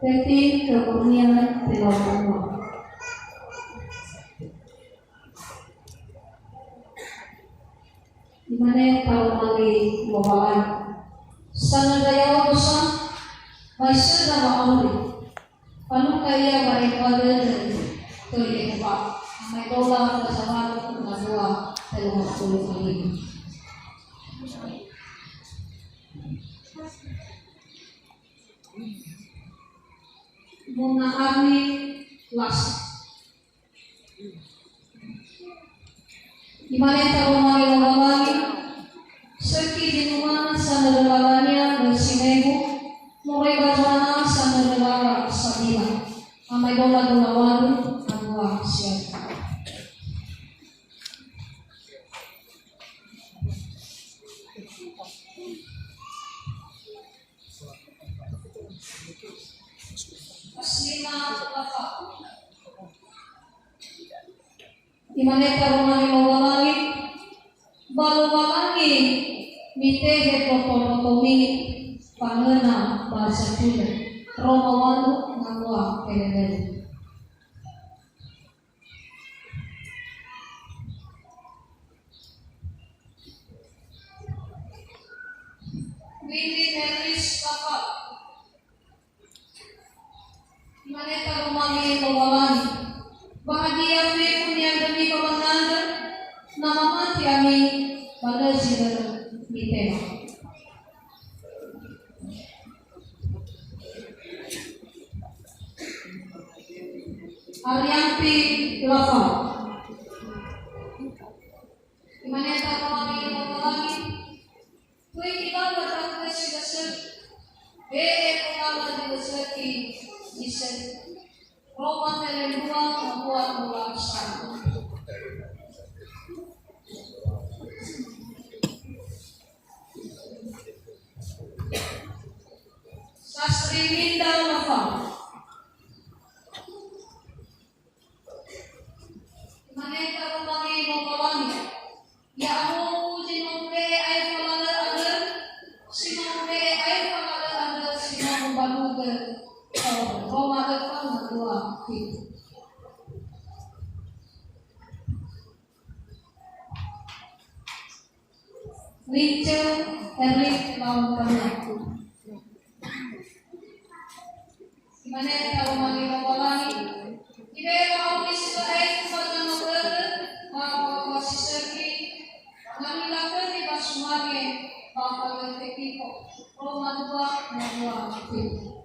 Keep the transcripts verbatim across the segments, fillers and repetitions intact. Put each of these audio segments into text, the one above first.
Peti, Kemuliaan Telau Banua. Imane taromangi Lowalangi, "Sanada ya'o dosa, ba isöda wa'auri. Fanuka ia wa'ekhua dödö khö Yehowa, amaedola ba zawalö na dua telunga puluh lima." Mona ami las. Imane taromangi Lowalangi, "Sökhi zi numana sanörö lalania lö sinegu, moroi ba zo'ana sanörö lala sabila." Amaedola dua walu, a dua siaga. Imane taromangi Lowalangi, "Ba Lowalangi mitehe boto-botomi fangöna ba zatulö." Roma walu, ngawua feleleu. Willy Merlis Lafal. Imane taromangi Lowalangi, "Ba hadia fefu ni'andrömi ba mangandrö? Na mamati ami, ba lö zi lö mitema." Arianti Lafal. Imane taromangi Lowalangi, "Töi ilau ba da'ö si lö sökhi. Be'e kondra'ö zi lö sökhi zi sökhi." Roma felendrua, ngawua dua satu. Sastri Linda Lafal. Imane taromangi Lowalangi, "Ya'ahowu zi no ube'e aefa lalö andrö, si no ube'e aefa lalö andrö si no ubalugö khöu." Roma öfa, ngawua fitu. Lince Erlin Laun Kamia. Imane taromangi Lowalangi, "Ibe'e wa'auri si lö aetu ba danö börö, ba mbaŵa si sökhi, ba ngangila khömi ba sumange, ba mbaŵa tekiko." Roma dua, ngawua fitu.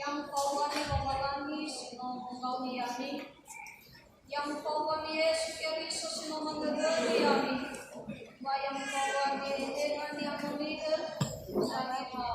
Ya mufaohani Lowalangi si no mufaohi ya'ami. Ya mufaohani Yesu Keriso si no manögöni ya'ami. Ba ya mufaohani Niha Ni'amoni'ö, sangila.